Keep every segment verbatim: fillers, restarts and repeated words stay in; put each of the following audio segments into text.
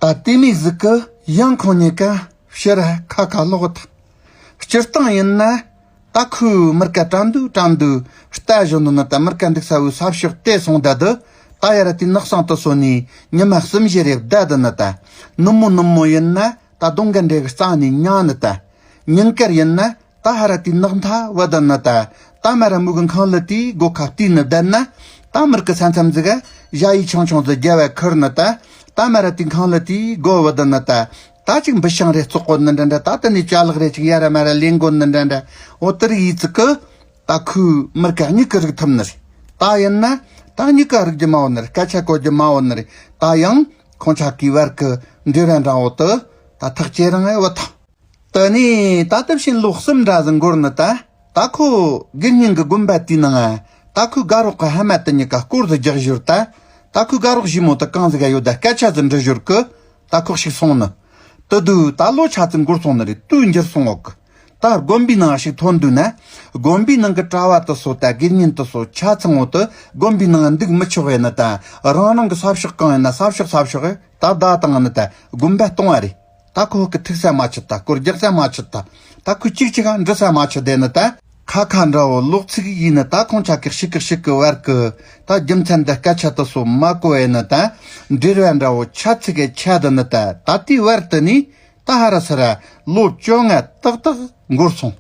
ད་དེ་མོ་ཟིག་གི་ཡང་ཁོང་གཉིས་ཀ་ཕྱིར་ཁ་ཁ་ལོག་ཐལ། སྤྱིར་བཏང་ཡིན་ན། ད་ཁོས་མུར་ག་དྲན་དུས་དྲན་དུས་ལྟ་བཞིན་དུ་ནི། ད་མུར་ག་འདུག་ས་བོའི་ས་ཕྱོགས་དེ་སོང་བསྡད་དུས། ད་ཡར་དེ་ནགས་གསེང་དུ་སོང་ནས་ཉི་མ་གསུམ་བཞི་རེ་བསྡད་དུས་ནི། ད་ནུབ་མོ་ནུབ་མོ་ཡིན་ན། ད་གདོང་ག་འདྲེ་གི་རྩ་ནས་ཉལ་ནི། ད་ཉིན་དཀར་ཡིན་ན། ད་ཧར་དེ་ནགས་མཐའ་བུད་དུས་ནི། ད་ད་མར་མོ་གི་ཁང་གླུ་དེའི་སྒོ་ཁ་བལྟས་ནས་བསྡད་ན། ད་མུར་གི་ས་མཚམས་ཟིག་ག་ཞ་ཡི་ཆུང་ཆུང་ཟིག་རྒྱབ་བ་ཁུར་ནི། ད་ད་མར་དེ་ཁང་གླུ་དེའི་སྒོ་བུད་དུས་ནི། ད་ད་ཅིག་འབུད་ཞིང་རེ་བཙོག་གོ་ནི་འདྲ་འདྲ། ད་དེ་ནས་ཅ་ལག་རེ་ཅིག་ཡར་མར་ལེན་གོ་ནི་འདྲ་འདྲ། འོ་དེ་རིགས་ཡིན་ཙི་གི། ད་ཁོས་མུར་ག་མྱིག་གིས་རིག་ཐུབ་ནི་རེད། ད་ཡིན་ན། ད་མྱིག་གིས་རིག་རྒྱུ་མ་འོ་ནི་རེད། སྐད་ཆ་གོ་རྒྱུ་མ་འོ་ནི་རེད། ད་ཡང་ཁོང་ཆ་གི་བར་གི་འབྲེལ་བ་འདྲ་བོ་དེ་ད་ཐག་ཇེ་རིང་ང་བུད་ཐལ། དེ་ནས་ད་དེ་བཞིན་ལོ་གསུམ་འདྲ་ཟིག་འགོར་ནི། ད་ད་ཁོ་དགེ་བསྙེན་གི་དགོན་པ་དེའི་ནང་ང་། ད་ཁོས་དགའ་རོགས་གི་ཕ་མ་དེ་གཉིས་ཀ་སྐོར་ཟིག་རྒྱག་ཞོར། ད་ད་ཁོས་དགའ་རོགས་ཞི་མོ་དེ་གང་ཟིག་ག་ཡོད། ད་སྐད་ཆ་ཟིག་འདྲི་ཞོར་གི། ད་ཁོ་ཞིག་སོང་ནི། དེ་དུས་ད་ལོ་ཆ་ཙིག་འགོར་སོང་ནི་རེད། དུས་འགྱུར་སོང་འོག་གི། ད་དགོན་པའི་ནང་ཞིག་ཐོན་དུས་ན། དགོན་པའི་ནང་གི་གྲྭ་བ་དེ་ཚོ་ད་དགེ་བསྙེན་དེ་ཚོ་ཆ་ཚང་བོ་དེ་དགོན་པའི་ནང་འདུག་མི་ཆོག་ཡིན་ནི། ད་རང་རང་གི་ས་ཕྱོགས་གང་ཡིན་ན། ས་ཕྱོགས་ས་ཕྱོགས་ད་བདའ་བཏང་ནི། ད་དགོན་པ་སྟོང་བ་རེད། ད་ཁོ་གི་ཐུག་ས་མ་ཆད། ད་སྐོར་རྒྱག་ས་མ་ཆད། ད་ད་ཁོས་གཅིག་གཅིག་ག་འདྲི་ས་མ་ཆད་བསྡད་ནི། ད་ཁ་ཁ་འདྲ་བོ་ལོག་ཚིག་ཡིན་ནི། ད་ཁོང་ཆ་གི་ཞིག་གི་ཞིག་གི་བར་གི་ད་རྒྱུ་མཚན་འདི་སྐད་ཆ་དེ་ཚོ་མ་གོ་ཡིན་ནི། ད་འབྲེལ་བ་འདྲ་བོ་ཆད་ཚིག་གི་ཆད་དུས་ནི། ད་ད་དེའི་བར་དུ་ནི། ད་ཧར་ཚུར་ལོ་བཅོ་ལྔ་ཏག་ཏག་འགོར་སོང་།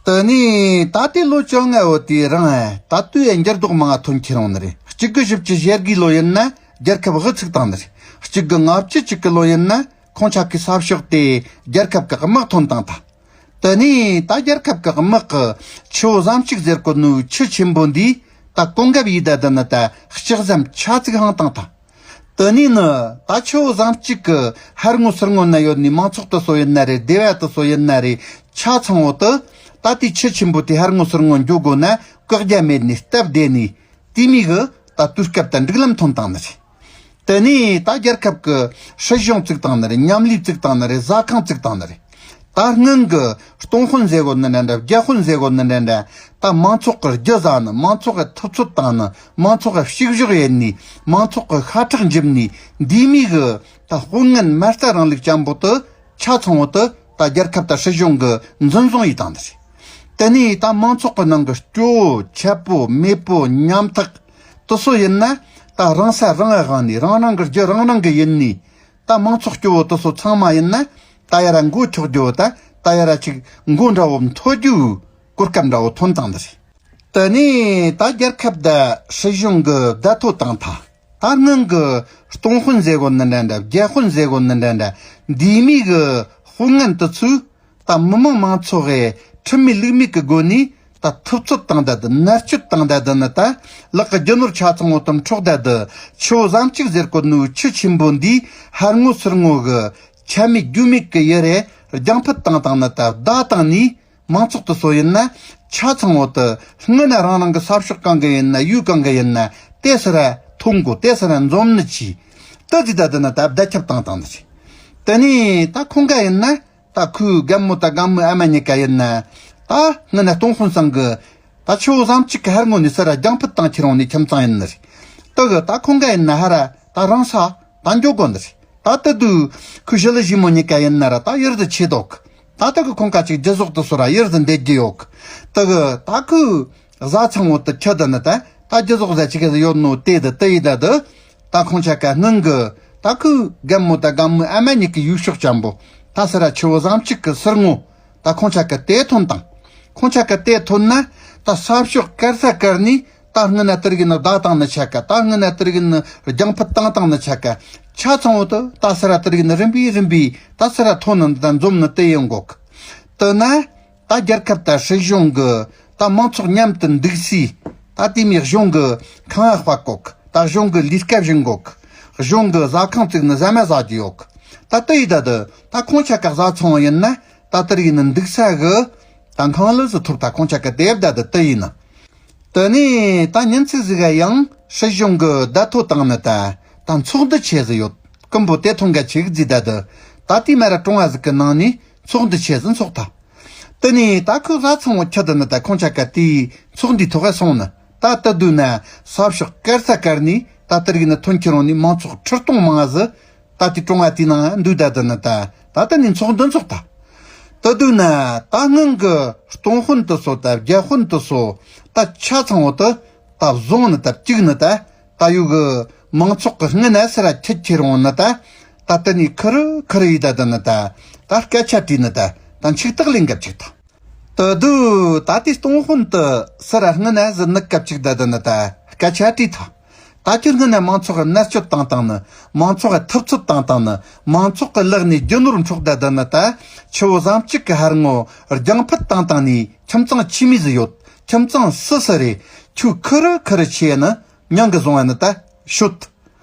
དེ་ནས་ད་དེ་ལོ་བཅོ་ལྔ་བོ་དེའི་རིང་ད་དུས་ཡང་འགྱུར་ལྡོག་མང་ང་ཐོན་ཁྱེར་ཡོང་ནི་རེད། གཅིག་དགུ་བཞི་བཅུ་ཞེ་དགུའི་ལོ་ཡིན་ན་རྒྱལ་ཁབ་དབུ་ཚུགས་བཏང་ནི་རེད། གཅིག་དགུ་ལྔ་བཅུ་གཅིག་གི་ལོ་ཡིན་ན་ཁོང་ཆ་གི་ས་ཕྱོགས་དེ་རྒྱལ་ཁབ་གི་དམག་ཐོན་བཏང་ཐལ། དེ་ནས་ད་རྒྱལ་ཁབ་གི་དམག་གི་ཆུ་བོ་ཟམ་གཅིག་ཟེར་གོ་ནོའི་ཆུ་ཆེན་པོ་འདིའི་ད་གོམ་འགབ་ཡིན་ད། དེ་ནི་ད་ལྕགས་ཟམ་ཆ་ཙིག་འཕངས་བཏང་ཐལ། དེ་ནས་ནི་ད་ཆུ་བོ་ཟམ་གཅིག་གི་ཧར་ངོས་ཚུར་ངོས་ན་ཡོད་ནི་མང་ཚོགས་དེ་ཚོ་ཡིན་ན་རེད། སྡེ་བ་དེ་ཚོ་ཡིན་ན་རེད། ཆ་ཚང་བོ་དེ་ད་དེའི་ཆུ་ཆེན་པོ་དེའི་ཧར་ངོས་ཚུར་ངོས་འགྱོ་དགོས་ན་བཀག་རྒྱ་མེད་ནི་སྟབས་བདེ་ནི། དེ་མོ་གི་ད་དུས་སྐབས་དང་སྒྲིག་ལམ་ཐོན་བཏང་ནི་རེད། དེ་ནས་ད་རྒྱལ་ཁབ་ཀྱི་སྲིད་གཞུང་བཙུགས་བཏང་ནི་རེད། མཉམ་ལས་བཙུགས་བཏང་ནི་རེད། ཟ་ཁང་བཙུགས་བཏང་ནི་རེད། ད་སྔོན་གྱི་སྟོང་དཔོན་ཟེར་གོ་ནི་འདྲ་འདྲ། བརྒྱ་དཔོན་ཟེར་གོ་ནི་འདྲ་འདྲ། ད་མང་ཚོགས་ཀྱི་རྒྱུ་ཟ་ནི། མང་ཚོགས་ཀྱི་ཐུབ་ཚོད་བཏང་ནི། མང་ཚོགས་ཀྱི་བཤུ་གཞོག་ཡེད་ནི། མང་ཚོགས་ཀྱི་ཤ་ཁྲག་འཇིབ་ནི། འདི་མོ་གི་ད་དཔོན་ངན་མ་རྩ་རིང་ལུགས་ཅན་པོ་དེ་ཆ་ཚང་བོ་དེ་ད་རྒྱལ་ཁབ་དང་སྲིད་གཞུང་གིས་འཛིན་བཟུང་ཡས་བཏང་ནི་རེད། དེ་ནས་ད་མང་ཚོགས་ཀྱི་ནང་གི་སྐྱོ་བོ། འཆལ་པོ། མེད་པོ། ཉམ་ཐག་དེ་ཚོ་ཡིན་ན་ད་རང་ས་རང་ང་དབང་ནས། རང་རང་གི་རྒྱུ་རང་རང་གི་ཡིན་ནས། ད་མང་ཚོགས་སྐྱོ་བོ་དེ་ཚོ་ཚང་མ་ཡིན་ན་ད་ཡར་མགོ་འཁྱོག་རྒྱུ་བོ། ད་ད་ཡར་ཅིག་མགོ་འདྲ་བོ་འཐོར་རྒྱུའི་གོ་སྐབས་འདྲ་བོ་ཐོན་བཏང་ནི་རེད། དེ་ནས་ད་རྒྱལ་ཁབ་དང་སྲིད་གཞུང་གིས་བརྡ་ཐོ་བཏང་ཐལ། ད་སྔོན་གྱི་སྟོང་དཔོན་ཟེར་གོ་ནི་འདྲ་འདྲ། བརྒྱ་དཔོན་ཟེར་གོ་ནི་འདྲ་འདྲ། འདི་མོ་གི་དཔོན་ངན་དེ་ཚོས་ད་མི་མང་མང་ཚོགས་ཀྱིས་ཁྲིམས་མེད་ལུགས་མེད་ཀྱི་སྒོ་ནས་ད་ཐུབ་ཚོད་བཏང་ད། དེ་མནར་གཅོད་བཏང་ད། དེ་ནི་ད་ལག་གི་རྒྱུ་ནོར་ཆ་ཚང་བོ་དེ་འཕྲོག་ད། དེ་ཆུ་བོ་ཟམ་གཅིག་ཟེར་གོ་ནོའི་ཆུ་ཆེན་པོ་འདིའི་ཧར་ངོས་ཚུར་ངོས་ཀྱི་ཆ་མེད་རྒྱུས་མེད་ཀྱི་ཡུལ་རེ་རྒྱང་ཕུད་བཏང་བཏང་ནི། ད་བདའ་བཏང་ནི། མང་ཚོགས་དེ་ཚོ་ཡིན་ན་ཆ་ཚང་བོ་དེ་སྔོན་ན་རང་རང་གི་ས་ཕྱོགས་གང་གི་ཡིན་ན། ཡུལ་གང་གི་ཡིན་ན་དེ་ཚུར་ཐོན་དགོས། དེ་ཚུར་འཛོམས་ནི་བྱས། དེ་ཟིག་ད་དེ་ནི་ད་བརྡ་ཁྱབ་བཏང་བཏང་ནི་རེད། དེ་ནས་ད་ཁོང་ག་ཡིན་ན། ད་ཁོའི་རྒན་མོ་དང་རྒན་མོའི་ཨ་མ་གཉིས་ཀ་ཡིན་ན། ད་སྔོན་ན་སྟོང་དཔོན་ཚང་གི་ད་ཆུ་བོ་ཟམ་གཅིག་གི་ཧར་ངོས་ནས་ཚུར་རྒྱང་ཕུད་བཏང་ཁྱེར་ཡོང་ནི་ཁྱིམ་ཚང་ཡིན་ནི་རེད། དེ་གི་ད་ཁོང་ག་ཡིན་ན་ཧར་ད་རང་ས་ད་འགྱོ་དགོས་ནི་རེད། ད་དེ་དུས་ཁོའི་ཞི་ལུ་ཞི་མོ་གཉིས་ཀ་ཡིན་ན་ར་ད་ཡུལ་དུ་ཆས་འདུག། ད་དེ་གི་ཁོང་ཀ་ཅིག་རྒྱུ་ཟོག་དེ་ཚོ་ར་ཡུལ་དུ་འདེད་རྒྱུ་ཡོད། དེ་གི་ད་ཁོའི་བཟའ་ཚང་བོ་དེ་ཁྱི་དེ་ནི་ད་ད་རྒྱུ་ཟོག་ཟ་ཅིག་གི་ཡོད་ནོ་དེ་དེ་དེ་ཡིན་ད་དེ། ད་ཁོང་ཆ་ཀ་སྔོན་གི་ད་ཁོའི་རྒན་མོ་དང་རྒན་མོའི་ཨ་མ་གཉིས་ཀྱི་ཡུལ་ཕྱོགས་ཅན་པོ། ད་ཚུར་ཆུ་བོ་ཟམ་གཅིག་གི་ཚུར་ངོས། ད་ཁོང་ཆ་ཀ་དེ་ཐོན་དང་། ཁོང་ཆ་ཀ་དེ་ཐོན་ན་ད་ས་ཕྱོགས་བཀར་ས་བཀར་ནས། ད་སྔོན་ན་དེ་རིགས་ནི་བདའ་བཏང་ནི་ཆ་ཀ། ད་སྔོན་ན་དེ་རིགས་ནི་རྒྱང་ཕུད་བཏང་བཏང་ནི་ཆ་ཀ། ཆ་ཚང་བོ་དེ་ད་ཚུར་དེ་རིགས་ནི་རིམ་པས་རིམ་པས་ད་ཚུར་ཐོན་ནི་ད་འཛོམས་ནི་དེ་ཡིན་གོ་གི། དེ་ན་ད་རྒྱལ་ཁབ་དང་སྲིད་གཞུང་གི་ད་མང་ཚོགས་མཉམ་དུ་འདུག་སའི་ད་དེ་མོ་གཞུང་གི་ཁང་བ་སྤར་གོ་གི། ད་གཞུང་གི་ལས་ཀ་བྱེད་གོ་གི། གཞུང་གི་ཟ་ཁང་བཙུགས་ནི་ཟ་མ་ཟ་རྒྱུ་ཡོད་གི། ད་དེ་ཡིན་ད་དེ་ད་ཁོང་ཆ་ཀ་བཟའ་ཚང་བོ་ཡིན་ན་ད་དེ་རིགས་ནི་འདུག་ས་གི་ད་ཁང་གླུ་ཟིག་ཐོབ། ད་ཁོང་ཆ་ཀ་དེ་བསྡད་དེ་དེ་ཡིན་ནི། དེ་ནས་ད་ཉིན་ཅིག་ཟིག་ག་ཡང་སྲིད་གཞུང་གིས་བརྡ་ཐོ་བཏང་ནི། ད་ད་ཚོགས་འདུ་ཆེ་ཟིག་ཡོད། རྐུན་པོ་དེ་ཐོན་ག་ཆིག་ཟིག་ད་དེ། ད་དེ་མ་ར་གྲོང་བ་ཟིག་གི་ནང་ནས་ཚོགས་འདུ་ཆེ་ཟིག་འཚོགས་ཐལ། དེ་ནས་ད་ཁོའི་བཟའ་ཚང་བོ་ཁྱི་དེ་ནི་ད་ཁོང་ཆ་ཀ་དེའི་ཚོགས་འདུའི་ཐོག་ག་སོང་ནི། ད་དེ་དུས་ན་ས་ཕྱོགས་བཀར་ས་བཀར་ནས་ད་དེ་རིགས་ནི་ཐོན་ཁྱེར་ཡོང་ནི་མང་ཚོགས་ཁྲི་སྟོང་མང་ཟིག་ ད་དེ་གྲོང་བ་དེའི་ནང་འདུག་ད་དེ་ནི་ད། ད་ལྟ་ནི་ཚོགས་འདུ་འཚོགས་ད། དེ་དུས་ན་ད་སྔོན་གྱི་སྟོང་དཔོན་དེ་ཚོ་ད་བརྒྱ་དཔོན་དེ་ཚོ་ད་ཆ་ཚང་བོ་དེ་ད་བཟུང་ནི་ད་བཅུག་ནི་ད། ད་ཡུ་གི་མང་ཚོགས་ཀྱི་སྔུན་ན་སེ་ར་ཁྱེད་ཁྱེར་འོང་ནི་ད། ད་དེ་ནི་ཁུ་རུ་ཁུ་རུ་ཡི་ད་དེ་ནི་ད། ད་སྐད་ཆ་དྲིས་ནི་ད། ད་འཆུག་ཐག་ལེན་ག་བཅུག་ད། དེ་དུས་ད་དེ་སྟོང་དཔོན་དེ་སེ་ར་སྔུན་ན་ཟི་ནི་ག་བཅུག་ད་དེ་ནི་ད་སྐད་ཆ་དྲིས་ད། ད་ཁྱོད་སྔོན་ན་མང་ཚོགས་ཀྱི་མནར་གཅོད་བཏང་བཏང་ནི། མང་ཚོགས་ཀྱི་ཐུབ་ཚོད་བཏང་བཏང་ནི། མང་ཚོགས་ཀྱི་ལག་ནས་རྒྱུ་ནོར་འཕྲོག་བསྡད་བསྡད་ནི་ད། ཆུ་བོ་ཟམ་གཅིག་གི་ཕར་ངོ་རྒྱང་འཕུད་བཏང་བཏང་ནི་ཁྱིམ་ཚང་ཆི་མི་ཟིག་ཡོད། ཁྱིམ་ཚང་སུ་སུ་རེད། ཁྱོད་ཁུ་རུ་ཁུ་རུ་བྱས་ནི་མྱང་གི་བཟུང་བ་ནི་ད་ཤོད།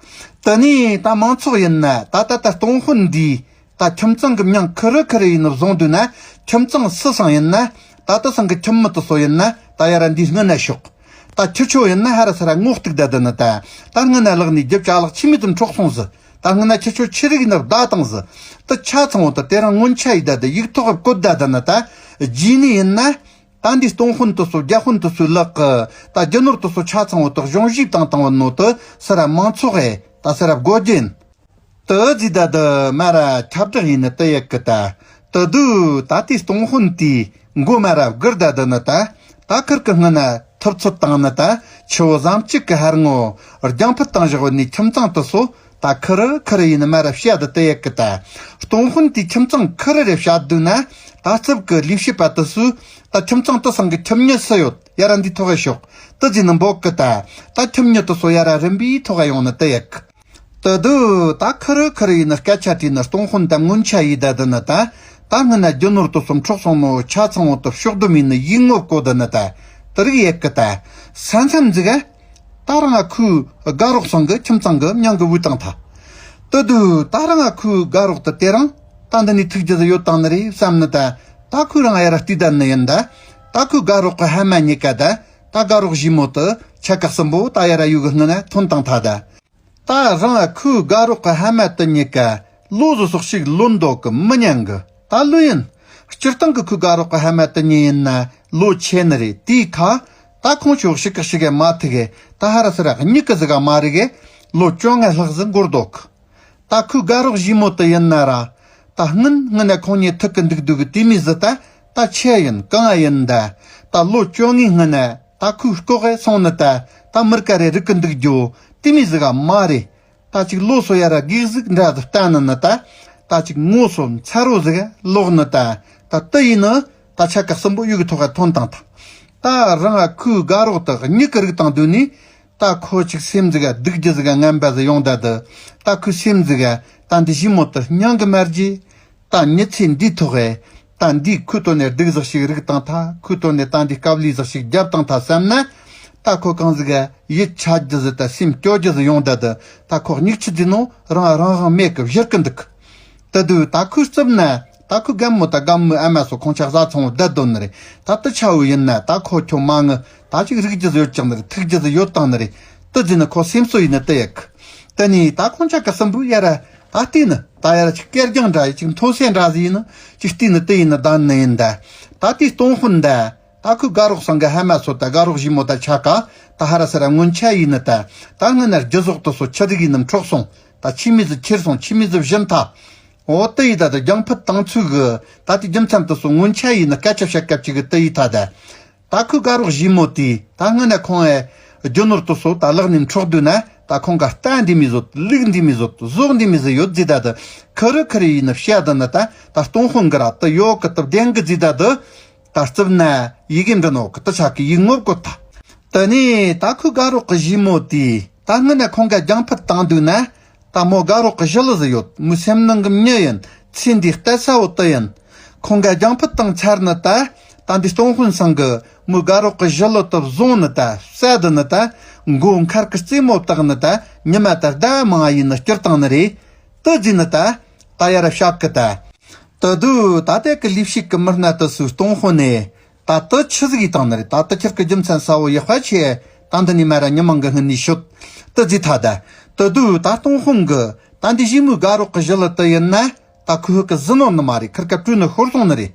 དེ་ནས་ད་མང་ཚོགས་ཡིན་ན་ད་ད་ད་སྟོང་དཔོན་འདིས་ད་ཁྱིམ་ཚང་གི་མྱང་ཁུ་རུ་ཁུ་རུ་ཡིན་ནི་བཟུང་འདུག་ན། ཁྱིམ་ཚང་སུ་སང་ཡིན་ན། ད་ད་སང་གི་ཁྱིམ་མི་དེ་ཚོ་ཡིན་ན་ད་ཡ་ར་འདི་སྔོན་ན་ཤོག་ད་ཁྱི་ཆོ་ཡིན་ན་ཧ་ར་ས་ར་ངོ་གཏུག་ད་དེ་ནི་ད། ད་སྔོན་ན་ལག་ནས་རྒྱུ་ཅ་ལག་ཆི་མི་དེ་འཕྲོག་སོང་ཟི། ད་སྔོན་ན་ཁྱི་ཆོ་ཆི་རིགས་ཡིན་ན་བདའ་བཏང་ཟི། ད་ཆ་ཚང་བོ་ད་དེ་རང་སྔོན་ཆད་ཡིན་ད་དེ་ཡིག་ཐོག་བཀོད་ད་དེ་ནི་ད། རྗེས་ནས་ཡིན་ན། ད་འདི་སྟོང་དཔོན་དེ་ཚོ་བརྒྱ་དཔོན་དེ་ཚོའི་ལག་གི་ད་རྒྱུ་ནོར་དེ་ཚོ་ཆ་ཚང་བོ་དག་གཞུང་བཞེས་བཏང་བཏང་བ་ནོ་དེ་སེ་ར་མང་ཚོགས་ཨེ་ད་སེ་ར་བགོ་རྒྱུ་ཡིན། དེ་ཟིག་ད་དེ་མ་ར་ཁྱབ་བསྒྲགས་ཡིན་ནི་དེ་ཡག་གི་ད། དེ་དུས་ད་དེ་སྟོང་དཔོན་དེས་མགོ་མ་ར་བསྒུར་ད་དེ་ནི་ད། ད་ཁུར་གི་སྔུན་ན་ཐུབ་ཚོད་བཏང་ནི་ད། ཆུ་བོ་ཟམ་གཅིག་གི་ཕར་ངོ་རྒྱང་འཕུད་བཏང་བཞག་བ་ནི་ཁྱིམ་ཚང་དེ་ཚོ། ད་ཁུ་རུ་ཁུ་རུ་ཡིན་ནི་མ་ར་བཤད་དེ་དེ་ཡག་གི་ད། སྟོང་དཔོན་དེའི་ཁྱིམ་ཚང་ཁུ་རུ་རེ་བཤད་འདུག་ན། ད་རྩིབ་གི་ལས་བྱེད་པ་དེ་ཚོས་ད་ཁྱིམ་ཚང་དེ་སང་གི་ཁྱིམ་མྱི་སུ་ཡོད་ཡ་ར་འདི་ཐོག་གི་ཤོག་དེ་ཟིན་ནི་འབོག་གི་ད། ད་ཁྱིམ་མྱི་དེ་ཚོ་ཡ་ར་རིམ་པའི་ཐོག་ག་ཡོང་ནི་དེ་ཡག་གི། དེ་དུས་ད་ཁུ་རུ་ཁུ་རུ་ཡིན་ནི་སྐད་ཆ་དྲིས་ནི་སྟོང་དཔོན་ད་སྔོན་ཆད་ཡིན་ད་དེ་ནི་ད། ད་སྔོན་ན་རྒྱུ་ནོར་དེ་ཚོ་འཕྲོག་སོང་ནོ་ཆ་ཚང་བོ་དེ་ཕྱོགས་བསྡོམས་ཡིན་ནི་ཡིག་ངོ་བཀོད་དེ་ནི་ད། དེ་རིགས་ཡག་གི་ད། ས་མཚམས་ཟིག་ག་ད་རང་ང་ཁོའི་དགའ་རོགས་ཚང་གི་ཁྱིམ་ཚང་གི་མྱང་གི་བུད་བཏང་ཐལ། དེ་དུས་ད་རང་ང་ཁོའི་དགའ་རོགས་དེ་དེ་རིང་ད་འདི་ནས་ཐུག་རྒྱུ་ཟིག་ཡོད་བཏང་ནི་རེད་བསམ་ནི་ད། ད་ཁོས་རང་ཡ་ར་བལྟས་ད་ནི་ཡིན་ད། ད་ཁོའི་དགའ་རོགས་གི་ཕ་མ་གཉིས་ཀ་ད། ད་དགའ་རོགས་ཞི་མོ་དེ་ཆ་ག་གསུམ་པོ་ད་ཡ་ར་ཡུ་གི་སྔུན་ན་ཐོན་བཏང་ཐལ་ད། ད་རང་ང་ཁོའི་དགའ་རོགས་གི་ཕ་མ་དེ་གཉིས་ཀ་ལོ་བཟོ་སོགས་ཤིག་ལོན་འདོད་གི་མི་ཉན་གི་ད་ལོས་ཡིན། སྤྱིར་བཏང་གི་ཁོའི་དགའ་རོགས་གི་ཕ་མ་དེ་གཉིས་ཡིན་ན་ལོ་ཆེ་ནི་རེད། དེའི་ཁ་ད་ཁོང་ཆོ་ཤི་ཀ་ཤི་ག་མ་ཐུག་གི་ད་ཧ་ར་སི་ར་གཉིས་ཀི་ཟི་ག་མ་རེད་གི་ལོ་བཅོ་ལྔ་ལྷག་ཟིག་འགོར་འདུག་ད་ཁོའི་དགའ་རོགས་ཞི་མོ་དེ་ཡིན་ན་ར་ད་སྔུན་སྔུན་ན་ཁོང་གཉིས་ཐུག་གི་འདུག་འདུག་གི་དེ་མི་ཟི་ད་ད་ཆེ་ཡིན་གང་ཡིན་ད། ད་ལོ་བཅོ་ལྔའི་སྔུན་ན་ད་ཁོའི་ལྐོག་གི་སོང་ནི་ད་ད་མི་ར་ཀ་རེ་རིག་གི་འདུག་རྒྱུ་དེ་མི་ཟི་ག་མ་རེད། ད་ཅིག་ལོ་སོ་ཡ་ར་གེགས་ཟིག་འདྲ་ཟིག་བལྟ་ནི་ནི་ད། ད་ཅིག་ངོ་སོ་མཚར་བོ་ཟིག་ལོག་ནི་ད། ད་དེ་ཡིན་ནི་ད་ཆ་ག་གསུམ་པོ་ཡུ་གི་ཐོག་ག་ཐོན་བཏང་ཐལ། ད་རང་ང་ཁོའི་དགའ་རོགས་དག་མྱི་གི་རིགས་དང་བསྡུས་ནས་ད་ཁོ་ཅིག་སེམས་ཟིག་ག་སྡུག་རྒྱུ་ཟིག་ག་ངན་པ་ཟིག་ཡོང་ད་དུ། ད་ཁོའི་སེམས་ཟིག་ག་ད་འདི་ཞི་མོ་དེ་སྙིང་གི་མ་རྗེ། ད་མྱི་ཚེ་འདིའི་ཐོག་ཨེ། ད་འདིས་ཁོའི་དོན་ནས་སྡུག་ཟིག་ཞིག་རིག་བཏང་ཐལ། ཁོའི་དོན་ནས་ད་འདིས་དཀའ་ལས་ཟིག་ཞིག་རྒྱབ་བཏང་ཐལ་བསམ་ན། ད་ཁོ་གང་ཟིག་ག་ཡིད་ཆད་རྒྱུ་ཟིག་ད་སེམས་སྐྱོ་རྒྱུ་ཟིག་ཡོང་ད་དུ། ད་ཁོ་སྙིགས་ཆུ་འཛིན་ནོ་རང་རང་དབང་མེད་གི་བཞུར་གི་འདུག་དེ་དུས་ད་ཁོའི་རྩིབ་ན་ད་ཁོའི་རྒན་མོ་ད་རྒན་མོའི་ཨ་མ་སོགས་ཁོང་ཆ་བཟའ་ཚང་བོ་བསྡད་དོ་ནི་རེད། ད་དེ་ཆ་བོ་ཡིན་ན་ད་ཁོ་ཁྱོད་མ་ངུ། ད་ཅིག་རིག་རྒྱུ་ཟིག་ཡོད་ཀྱང་ནི་རེད། ཐུག་རྒྱུ་ཟིག་ཡོད་དང་ནི་རེད། དེ་ཟིན་ནི་ཁོ་སེམས་གསོ་ཡིན་ནི་དེ་ཡག་དེ་ནས་ད་ཁོང་ཆ་ག་གསུམ་པོའི་ཡ་ར་ད་བལྟས་ནི་ད་ཡ་ར་ཅིག་སྐེར་རྒྱང་འདྲ་ཡི་ཅིག་མཐོ་སེ་འདྲ་ཟིག་ཡིན་ནི་ཅིག་བལྟས་ནི་དེ་ཡིན་ནི་ད་ནི་ཡིན་ད། ད་དེའི་སྟོང་དཔོན་ད་ད་ཁོའི་དགའ་རོགས་སང་གི་ཕ་མ་སོ་ད་དགའ་རོགས་ཞི་མོ་ད་ཆ་ག་ད་ཧ་ར་སི་ར་སྔོན་ཆད་ཡིན་ནི་ད། ད་སྔོན་ན་རྒྱུ་ཟོག་དེ་སོ་ཆི་རིགས་ཡིན་ནི་འཕྲོག་སོང་། ད་ཆི་མི་ཟིག་ཁྱེར་སོང་། ཆི་མི་ཟིག་བཞིན་ཐལ། འོ་དེ་ཡི་ད་ད་རྒྱང་འཕུད་བཏང་ཚུལ་གི་ད་དེ་རྒྱུ་མཚན་དེ་སོ་སྔོན་ཆད་ཡིན་ནི་སྐད་ཆ་བཤད་སྐབས་ཅིག་གི་དེ་ཡི་ད་ད། ད་ཁོའི་དགའ་རོགས་ཞི་མོ་དེས་ད་སྔོན་ན་ཁོང་ཨེ་རྒྱུ་ནོར་དེ་སོ་ད་ལག་ནས་འཕྲོག་དུས་ན་ད་ཁོང་ག་རྟ་འདི་མི་བཟོད། ལུག་འདི་མི་བཟོད། ཟོག་འདི་མི་བཟོད་ཡོད་ཟི་ད་ད། ཁུ་རུ་ཁུ་རུ་ཡིན་ནི་བཤད་ད་ནི་ད་ད་སྟོང་དཔོན་གི་ར་ད་ཡོད་གི་ད་བདེན་གི་ཟི་ད་ད། ད་རྩིབ་ན་ཡི་གེ་འབྲི་ནོ་གི་ད་ཆ་གི་ཡིག་ངོ་བཀོད་ད། དེ་ནས་ད་ཁོའི་དགའ་རོགས་གི་ཞི་མོ་དེས་ད་སྔོན་ན་ཁོང་ག་རྒྱང་འཕུད་བཏང་དུས་ན། ད་མོ་དགའ་རོགས་གི་ཞི་ལི་ཟིག་ཡོད། མོའི་སེམས་ནང་གི་མྱི་ཡིན། ཚེ་འདིའི་གཏད་ས་བོ་དེ་ཡིན། ཁོང་ག་རྒྱང་འཕུད་བཏང་ཚར་ནི་ད། ད་འདི་སྟོང་དཔོན་སང་གི་མོའི་དགའ་རོགས་གི་ཞི་ལི་དེ་བཟུང་ནི་ད་བསད་དི་ནི་ད། མགོ་མཁར་གི་རྩེ་མོ་བཏགས་ནི་ད་ཉི་མ་ད་ཟླ་མང་ཡིན་ནི་སྐྱུར་བཏང་ནི་རེད། དེ་ཟིན་ནི་ད། ད་ཡ་ར་བཤད་གི་ད། དེ་དུས་ད་ལྟའི་གི་ལས་བྱེད་གི་མི་སྣ་དེ་སུ་སྟོང་དཔོན་ནས། ད་དེ་ཆི་ཟིག་ཡིས་བཏང་ནི་རེད། ད་དེ་ཁྱེར་གི་རྒྱུ་མཚན་གསལ་བོ་ཡག་པ་ཆེ། ད་འདི་ནས་མ་ར་མྱི་མང་གི་སྔུན་ནས་ཤོད། དེ་ཟིག་ཐ་ད། དེ་དུས་ད་སྟོང་དཔོན་གི་ད་འདི་ཞི་མོའི་དགའ་རོགས་གི་ཞི་ལི་དེ་ཡིན་ན། ད་ཁོའི་ཧུ་གི་ཟི་ནོ་ནི་མ་རེད། ཁིར་ཀ་བྲོས་ནི་ཤོར་སོང་ནི་རེད།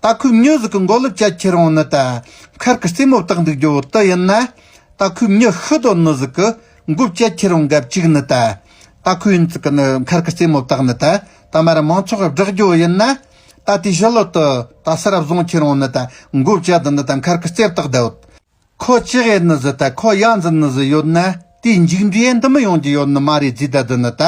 ད་ཁོའི་མྱི་ཟིག་གི་མགོ་ལུས་བཅད་ཁྱེར་འོང་ནི་ད། མཁར་གི་རྩེ་མོ་བཏགས་འདུག་རྒྱུ་བོ་དེ་ཡིན་ན། ད་ཁོའི་མྱི་ཤི་དོ་ནི་ཟིག་གི་མགོ་བཅད་ཁྱེར་འོང་ག་བཅུག་ནི་ད། ད་ ད་ཁོས་ཡིན་ཙི་གི་ནི་མཁར་གི་རྩེ་མོ་བཏགས་ནི་ད། ད་མ་ར་མང་ཚོགས་བསྒྲགས་རྒྱུ་ཡིན་ན། ད་དེ་ཞི་ལི་དུ་ད་སི་ར་བཟུང་ཁྱེར་འོང་ནི་ད་མགོ་བཅད་དུ་ནི་ད་མཁར་གི་རྩེ་བཏགས་ད་ཡོད། ཁོ་ཅི་ཡེད་ནི་ཟི་ད་ཁོ་ཡ་འཛིན་ནི་ཟི་ཡོད་ན་དེའི་མཇུག་འབྲས་འདི་མི་ཡོང་རྒྱུ་ཡོད་ནི་མ་རེད་ཟེ་ད་དི་ནི་ད།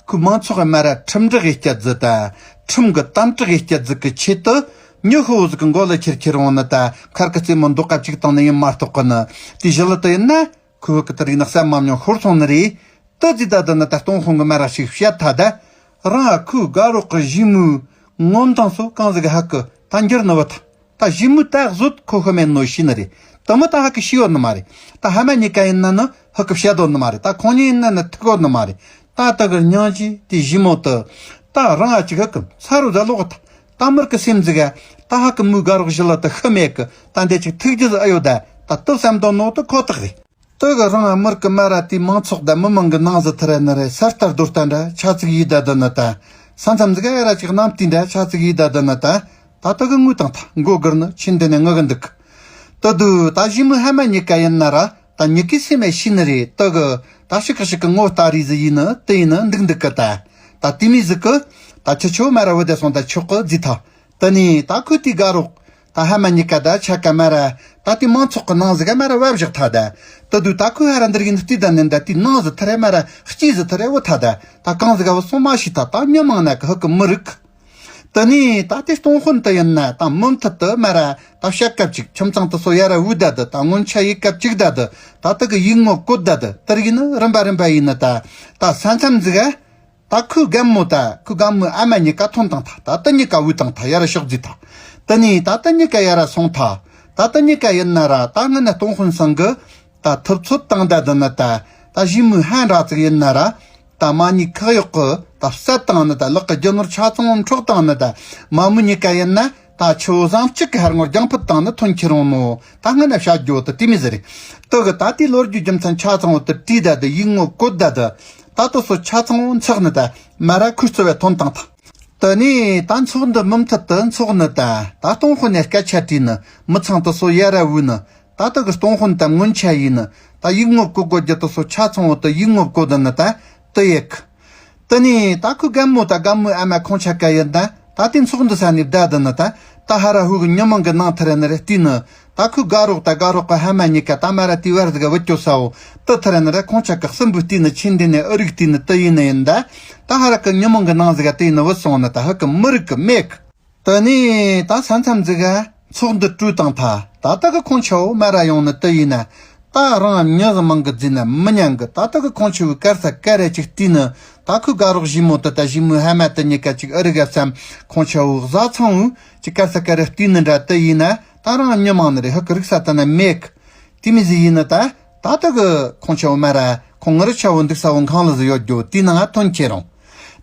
ཁོའི་མང་ཚོགས་མ་ར་ཁྲིམས་སྒྲིག་ཡེ་སྐྱ་ཟི་ད། ཁྲིམས་གི་དམ་དྲག་ཡེ་སྐྱ་ཟི་གི་ཆེད་དུ། ཉི་ཤུ་བོ་ཟི་གི་མགོ་ལ་ཁྱེར་ཁྱེར་འོང་ནི་ད་མཁར་གི་རྩེ་མོ་མདོག་ཁ་གཅིག་བཏང་ནི་ཡིན་མ་གཏོགས་གི་ནི། དེ་ཞི་ལི་དུ་ཡིན་ན། ཁོས་གི་དེ་རིགས་ནི་བསམ་མ་མྱོང་ཤོར་སོང་ནི་རེད། དེ་ཟེ་ད་དི་ནི་ད་སྟོང་དཔོན་གི་མ་ར་ཞིག་བཤད་ཐལ་ད། རང་ཨ་ཁོའི་དགའ་རོགས་གི་ཞི་མོའི་ངོ་མདངས་སོ་གང་ཟིག་ཧ་གི་ད་འགྱུར་ནི་བུད་ཐལ། ད་ཞི་མོ་ད་གཟོད་ཁོ་ཤི་མེད་ནོ་ཤེས་ནི་རེད། དེ་མོ་ད་ཧ་གི་ཤེས་ཡོད་ནི་མ་རེད། ད་ཧ་མ་གཉིས་ཀ་ཡིན་ན་ནི་ཧ་གི་བཤད་དོ་ནི་མ་རེད། ད་ཁོང་གཉིས་ཡིན་ན་ནི་ཐུག་ཡོད་ནི་མ་རེད། ད་དེ་གི་སྙིང་རྗེ་དེ་ཞི་མོ་དེ། ད་རང་ཨ་ཅིག་ཧ་གི་ས་རུ་ཟ་ལོག་ད། ད་མི་རིགས་གི་སེམས་ཟིག་ག་ད་ཧ་གི་མོའི་དགའ་རོགས་ཞི་ལི་དེ་ཤི་མེད་གི་ད་འདི་ཅིག་ཐུག་རྒྱུ་ཟིག་ཨེ་ཡོད་ད། ད་དེ་བསམ་དོ་ནོ་དེ་ཁོ་ཐག་རེད། དེ་གི་རང་ཨ་མི་རིགས་གི་མ་ར་དེའི་མང་ཚོགས་ད་མི་མང་གི་ནང་ཟི་ཐི་རེ་ནི་རེད། ས་ལྟར་རྡོ་ལྟར་འདྲ་ཆ་ཙིག་ཡེ་ད་དི་ནི་ད། ས་མཚམས་ཟིག་ག་ཡ་ར་ཅིག་གནམ་དུས་འདྲ་ཆ་ཙིག་ཡེ་ད་དི་ནི་ད། ད་དེ་གི་ངུ་དང་ད་མགོ་སྒུར་ནི་ཆེན་དེ་ནས་ངུ་གི་འདུག་དེ་དུས་ད་ཞི་མོ་ཧ་མ་གཉིས་ཀ་ཡིན་ན་ར་ད་མྱི་གི་སེམས་མེད་ཤེས་ནི་རེད། དེ་གི་ད་ཞིག་གི་ཞིག་གི་ངོ་ལྟ་རེས་ཟིག་ཡེ་ནི་དེ་ཡེ་ནི་འདུག་འདུག་གི་ད། ད་དེ་མོ་ཟིག་གི་ད་ཁྱེད་ཆོ་མ་ར་བུད་དེ་སོང་ད་ཆོག་གི་ཟེ་ཐལ། དེ་ནས་ད་ཁོས་དེའི་དགའ་རོགས་ད་ཧ་མ་གཉིས་ཀ་ད་ཆ་ཀ་མ་ར་ད་དེའི་མང་ཚོགས་གི་ནང་ཟིག་ག་མ་ར་བབས་བཞག་ཐལ་ད། དེ་དུས་ད་ཁོས་ཧ་ར་འདི་རིགས་ནི་བལྟས་ད་ནི་ད་དེའི་ནང་ཟི་ཐི་རེ་མ་ར་ལྕེ་ཟི་ཐི་རེ་བུད་ཐལ་ད། ད་གང་ཟིག་ག་བུད་སོང་མ་ཤེས་ཐལ། ད་མྱི་མང་ན་གི་ཧ་གི་མི་རིག་དེ་ནས་ད་དེ་སྟོང་དཔོན་དེ་ཡིན་ན་ད་མུ་མཐུད་དུ་མ་ར་ད་བཤད་སྐབས་ཅིག་ཁྱིམ་ཚང་དེ་སོ་ཡ་ར་བུད་ད་དི་ད་སྔོན་ཆད་ཡེ་སྐབས་ཅིག་ད་དི་ད་དེ་གི་ཡིག་ངོ་བཀོད་ད་དི་དེ་རིགས་ནི་རིམ་པ་རིམ་པ་ཡེ་ནི་ད། ད་ས་མཚམས་ཟིག་ག་ད་ཁོའི་རྒན་མོ་ད་ཁོའི་རྒན་མོའི་ཨ་མ་གཉིས་ཀ་ཐོན་བཏང་ཐལ། ད་དེ་གཉིས་ཀ་བུད་བཏང་ཐལ། ཡ་ར་ཕྱོགས་བརྫིས་ཐལ། དེ་ནས་ད་དེ་གཉིས་ཀ་ཡ་ར་སོང་ཐལ། ད་དེ་གཉིས་ཀ་ཡིན་ན་ར་ད་སྔོན་ན་སྟོང་དཔོན་ཚང་གི་ད་ཐུབ་ཚོད་བཏང་ད་དི་ནི་ད། ད་ཞི་མོའི་ཧན་ར་ཙིག་ཡིན་ན་ར་ད་མ་ཉེས་ཁག་གཡོག་གི་ད་བསད་བཏང་ནི་ད། ལག་གི་རྒྱུ་ནོར་ཆ་ཚང་བོ་འཕྲོག་བཏང་ནི་ད། མ་མོ་གཉིས་ཀ་ཡིན་ན་ད་ཆུ་བོ་ཟངས་གཅིག་གི་ཧར་ངོར་རྒྱང་ཕུད་བཏང་ནི་ཐོན་ཁྱེར་འོང་ནོ། ད་སྔོན་ན་བཤད་རྒྱུ་དེ་དེ་མོ་ཟིག་རེད། དེ་གི་ད་དེའི་ལོ་རྒྱུས་རྒྱུ་མཚན་ཆ་ཚང་བོ་དེ་བྲིས་ད་དི་ཡིག་ངོ་བཀོད་ད་དི། ད་དེ་སོ་ཆ་ཚང་བོ་འཚོགས་ནི་ད་མ་ར་ཁོའི་རྩིབ་བ་ཐོན་བཏང་ཐལ། དེ་ནས་ད་ཚོགས་འདུ་མུ་མཐུད་དུ་འཚོགས་ནི་ད། ད་སྟོང་དཔོན་ནས་སྐད་ཆ་དྲིས་ནི། མི་ཚང་དེ་སོ་ཡ་ར་བུད་ནི། ད་དེ་གི་སྟོང་དཔོན་ད་སྔོན་ཆད་ཡེ་ནི། ད་ཡིག་ངོ་བཀོད་དགོས་རྒྱུ་དེ་སོ་ཆ་ཚང་བོ་དེ་ཡིག་ངོ་བཀོད་ད་ནི་ད་དེ་ཡེ་གི། དེ་ནས་ད་ཁོའི་རྒན་མོ་ད་རྒན་མོའི་ཨ་མ་ཁོང་ཆ་ཀ་ཡིན་ད། ད་དེ་ཚོགས་འདུ་ས་ནས་བསྡད་དི་ནི་ད། ད་ཧ་ར་ཧུ་གི་ཉི་མ་གི་ནང་ཐི་རེ་ནི་རེ་བལྟས་ནི། ད་ཁོའི་དགའ་རོགས་ད་དགའ་རོགས་གི་ཧ་མ་གཉིས་ཀ་ད་མ་ར་དེའི་བར་ཟིག་ག་བུད་སྐྱོད་ས་བོ་དེ་ཐི་རེ་ནི་རེ་ཁོང་ཆ་ཀ་གསུམ་པོས་བལྟས་ནི་ཆེན་དེ་ནས་ཨུ་རིག་བལྟས་ནི་དེ་ཡེ་ནི་ཡིན་ད། ད་ཧ་ར་གི་ཉི་མ་གི་ནང་ཟིག་ག་དེ་ཡེ་ནི་བུད་སོང་ནི་ད་ཧ་གི་མི་རིག་གི་མེད་གི། དེ་ནས་ད་ས་མཚམས་ཟིག་ག་ཚོགས་འདུ་གྲོལ་བཏང་ཐལ། ད་ལྟ་གི་ཁོང་ཆ་བོ་མ་ར་ཡོང་ནི་དེ་ཡེ་ན། ད་རང་མྱི་ཟི་མང་གི་བརྫིས་ན་མི་ཉན་གི། ད་ལྟ་གི་ཁོང་ཆ་བོའི་གར་ས་ག་རེ་ཅིག་བལྟས་ནི། ད་ཁོའི་དགའ་རོགས་ཞི་མོ་དེ་ད་ཞི་མོའི་ཧ་མ་དེ་གཉིས་ཀ་ཅིག་ཨུ་རིག་ག་བསམ། ཁོང་ཆ་བོའི་བཟའ་ཚང་བོ་ཅིག་གར་ས་ག་རེ་བལྟས་ནི་འདྲ་དེ་ཡེ་ན། ད་རང་མྱི་མང་ནི་རེད། ཧ་གི་རིག་ས་དེ་ན་མེད་གི། དེ་མོ་ཟིག་ཡེ་ནི་ད། ད་ལྟ་གི་ཁོང་ཆ་བོ་མ་ར་ཁོང་ངི་རི་ཆ་བོ་འདུག་ས་བོ་ཁང་ལ་ཟིག་ཡོད་རྒྱུ་དེའི་ནང་ང་ཐོན་ཁྱེར་འོང་།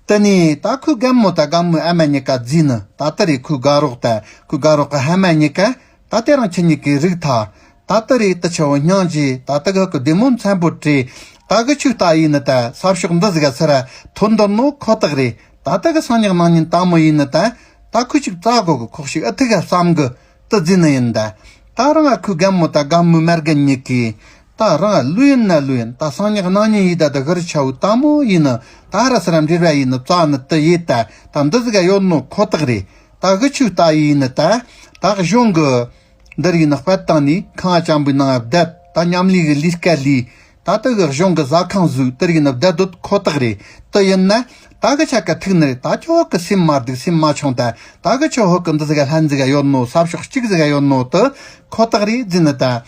དེ་ནས་ད་ཁོའི་རྒན་མོ་ད་རྒན་མོའི་ཨ་མ་གཉིས་ཀ་བརྫིས་ནི། ད་ལྟ་རེད་ཁོའི་དགའ་རོགས་ད་ཁོའི་དགའ་རོགས་གི་ཧ་མ་གཉིས་ཀ་ད་དེ་རིང་ཁྱེད་གཉིས་ཀས་རིག་ཐལ། ད་ལྟ་རེད་དེ་ཆ་བོ་སྙིང་རྗེ། ད་ལྟ་གི་ཁོ་བདེ་མོ་མཚན་པོ་བྲིས། ད་གི་ཆུ་ལྟ་ཡེ་ནི་ད་ས་ཕྱོགས་འདི་ཟིག་ག་ཚུར་ར་ཐོན་འདོད་ནོ་ཁོ་ཐག་རེད། ད་ལྟ་གི་སང་ཉིན་གནངས་ཉིན་དལ་མོ་ཡེ་ནི་ད། ད་ཁོ་ཅིག་བཙལ་དགོ་གི། ཁོག་ཞིག་ཨེ་ཐུག་ག་བསམ་གི། དེ་བརྫིས་ནི་ཡིན་ད། ད་རང་ང་ཁོའི་རྒན་མོ་ད་རྒན་མོའི་མ་རྒན་གཉིས་ཀས། ད་རང་ང་ལོས་ཡིན་ན་ལོས་ཡིན། ད་སང་ཉིན་གནངས་ཉིན་ཡེ་ད་ད་གི་རི་ཆ་བོ་དལ་མོ་ཡེ་ནི། ད་ཧ་ར་ས་ར་འབྲེལ་བ་ཡེ་ནི་བཙལ་ནི་དེ་ཡེ་ད། ད་འདི་ཟིག་ག་ཡོད་ནོ་ཁོ་ཐག་རེད། ད་གི་ཆུ་ལྟ་ཡེ་ནི་ད། ད་གི་གཞུང་གི་འདི་རིགས་ནི་སྤར་བཏང་ནི་ཁང་ང་ཅན་པོའི་ནང་ང་བསྡད། ད་མཉམ་ལས་གི་ལས་ཀ་ལས། ད་ལྟ་གི་གཞུང་གི་ཟ་ཁང་ཟིག་དེ་རིགས་ནི་བསྡད་སྡོད་ཁོ་ཐག་རེད། དེ་ཡིན་ན་ད་གི་ཆ་ཀ་ཐུག་ནི་རེད། ད་ཁྱོད་ཧ་གི་སེམས་མ་སྡུག་སེམས་མ་ཆུང་ད། ད་གི་ཁྱོད་ཧ་གི་འདི་ཟིག་ག་ལྷན་ཟིག་ག་ཡོད་ནོ། ས་ཕྱོགས་གཅིག་ཟིག་ག་ཡོད་ནོ་དེ་ཁོ་ཐག་རེད་བརྫིས་ནི་ད།